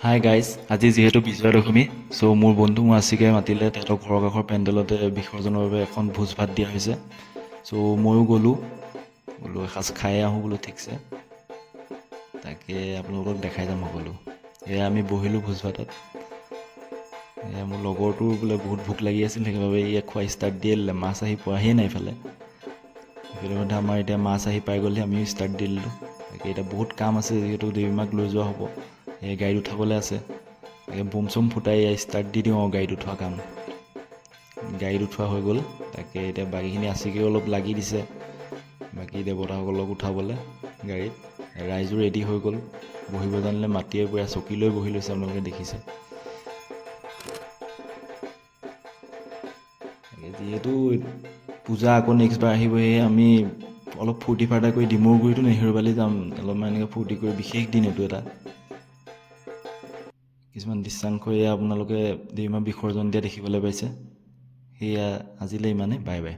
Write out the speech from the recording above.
Hi guys, আজি যিহেতু বিজয়া দশমী, চ' মোৰ বন্ধু আছিকে মাতিলে। তেখেতৰ ঘৰৰ কাষৰ পেণ্ডেলতে বিসৰ্জনৰ বাবে এখন ভোজ ভাত দিয়া হৈছে। চ' ময়ো গ'লোঁ, বোলো এসাঁজ খাই আহোঁ বোলো ঠিকছে। তাকে আপোনালোকক দেখাই যাম সকলো। এয়া আমি বহিলোঁ ভোজ ভাতত। এয়া মোৰ লগৰটোৰ বোলে বহুত ভোক লাগি আছিল, সেইবাবে ই খোৱা ষ্টাৰ্ট দিয়ে দিলে। মাছ আহি পোৱাহিয়ে নাই ইফালে। ইতিমধ্যে আমাৰ এতিয়া মাছ আহি পাই গ'লহি, আমিও ষ্টাৰ্ট দি দিলোঁ। তাকে এতিয়া বহুত কাম আছে, যিহেতু দেৱী মাক লৈ যোৱা হ'ব, এই গাড়ীত উঠাবলৈ আছে। তাকে বোম চোম ফুটাই ষ্টাৰ্ট দি দিওঁ আৰু গাড়ীত উঠোৱা কাম। গাড়ীত উঠোৱা হৈ গ'ল। তাকে এতিয়া বাকীখিনি আছিকেও অলপ লাগি দিছে বাকী দেৱতাসকলক উঠাবলৈ গাড়ীত। ৰাইজো ৰেডি হৈ গ'ল, বহিব জানিলে মাটিয়ে পূৰা চকী লৈ বহি লৈছে, আপোনালোকে দেখিছে। তাকে যিহেতু পূজা আকৌ নেক্সট বাৰ আহিব, সেয়ে আমি অলপ ফূৰ্তি ফাৰ্তা কৰি ডিমৰুগুৰিটো নেহেৰুবালি যাম, অলপমান এনেকৈ ফূৰ্তি কৰি। বিশেষ দিন এইটো এটা। কিছুমান দৃশ্যাংশ এয়া আপোনালোকে দেৱী মা বিসৰ্জন দিয়া দেখিবলৈ পাইছে। সেয়া আজিলৈ ইমানেই, বাই বাই।